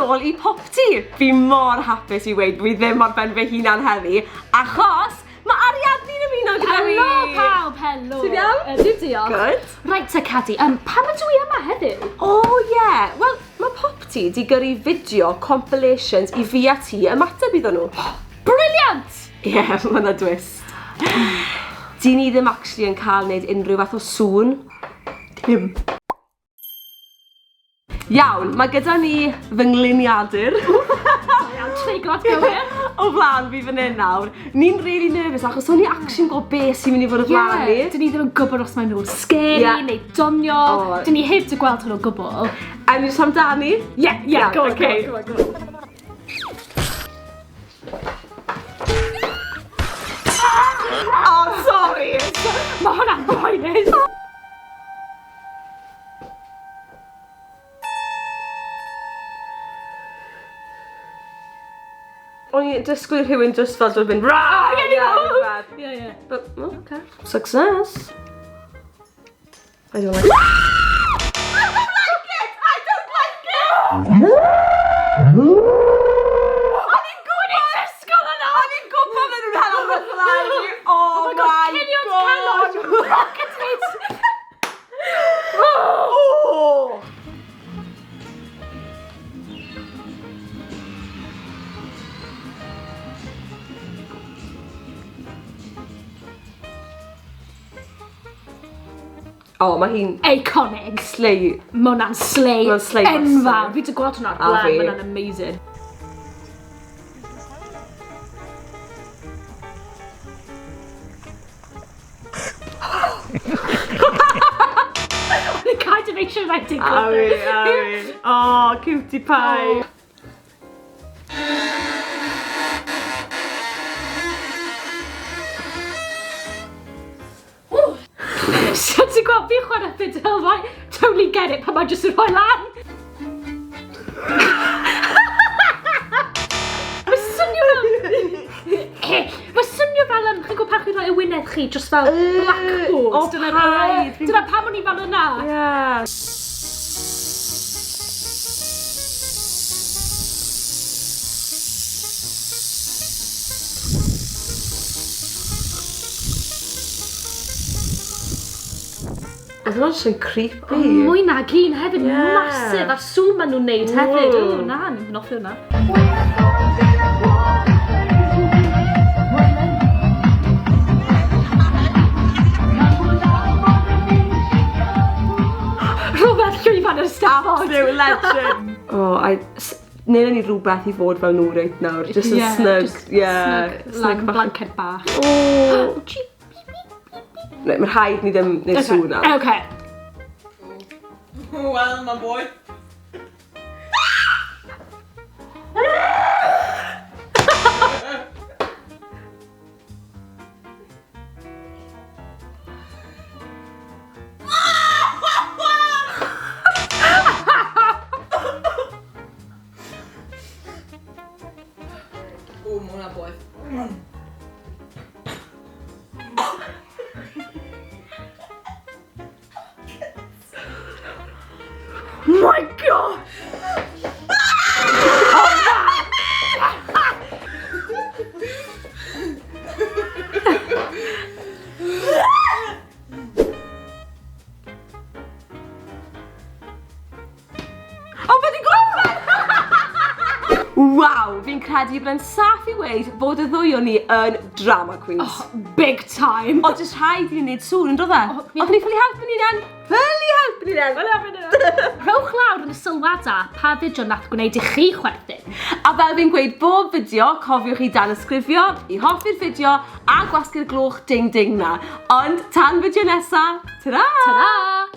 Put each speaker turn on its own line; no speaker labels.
nôl i Popty. Fi mor hapus i weud fi ddim ar ben fy hunan heddi, achos mae Ariadne'n ymuno gyda fi.
Helo pawb, helo.
Ti'n iawn?
Ydw, diolch.
Good.
Reit te Cadi, um, pam ydw i yma heddiw?
O oh, ie, yeah. Wel mae Popty di gyrru fideo compilations i fi a ti ymateb iddyn nhw.
Brilliant!
Ie, yeah, mae yna twist. Dyn ni ddim actually yn cael wneud unrhyw fath o sŵn. Dim. Iawn, mae gyda ni fy ngliniadur.
Iawn, treiglad gywir.
O flaen fi fan hyn nawr. Ni'n really nervous achos o'n i actually'n gwybod beth sy'n mynd i fod o flaen ni.
Dyn ni ddim yn gwybod os mae'n nhw'n scary
Ie.
neu doniol.
O.
Dyn ni heb 'di gweld hwn o gwbl.
A ni jyst amdani?
Ie, ie,
Iawn,
go on,
okay.
go on, go on, go on.
Oh, sorry!
Mae hwnna'n boenus.
O'n i'n disgwyl rhywun just fel dod mynd ra!
Ie,
Ie, rhywbeth.
Ie, ie.
But, well, okay. Success. I don't like it. I don't like it! I don't like it! O'n i'n gwybod!
Disgwyl yna!
O'n i'n gwybod fe nhw'n hel ar fy mlaen i. Oh,
my God,
my
Cinio'n
god!
calon rocketed!
Oh! Oh, mae hi'n
Iconic.
slay.
Mae hwnna'n slay.
Ma'n slay
Enfawr.
massive.
Fi 'di gweld hwnna o'r
A
blaen,
fi.
mae hwnna'n amazing. O'n i'n kind of make sure I did
A fi, a fi. Oh, cutie pie.
So ti'n gweld fi'n chwarae fiddle, right? Totally get it pan mae jyst yn rhoi lan. Mae swnio fel... Mae swnio fel, chi'n gwybod pan chi'n rhoi ewinedd chi, just fel blackboard.
o,
Dyna
paid.
Dyna pam o'n i fel yna.
Yeah. Oedd hwnna'n jyst yn creepy.
Mwy nag un hefyd,
Ie.
massive, a'r sŵn maen nhw'n neud hefyd.
Mm.
O, na, ni'n hoffi hwnna. Rhywbeth llwyfan yr Steddfod.
Absolute legend. Oh, I... Neu ni rhywbeth i fod fel nhw reit nawr. Just yn snug.
just
yeah.
Snug, snug
bach.
blanket bach.
Oh. Reit, mae rhaid ni ddim neud sŵn nawr.
Okay.
Well, my boy. O, mae hwnna'n boeth.
My God! O, fe di gorffen! Waw, fi'n credu bod e'n saff i weud bod y ddwy o'n ni yn drama queens.
Oh, big time.
Ond jyst rhaid i ni wneud sŵn yn dod e?
Oh, ie.
Oedd ni ffili helpu ni nen? Ffili helpu ni nen?
Rhowch lawr yn y sylwadau pa fideo nath gwneud i chi chwerthin.
A fel fi'n gweud bob fideo, cofiwch i danysgrifio, i hoffi'r fideo a gwasgu'r gloch ding ding na. Ond tan fideo nesa, ta-ra!
Ta-ra!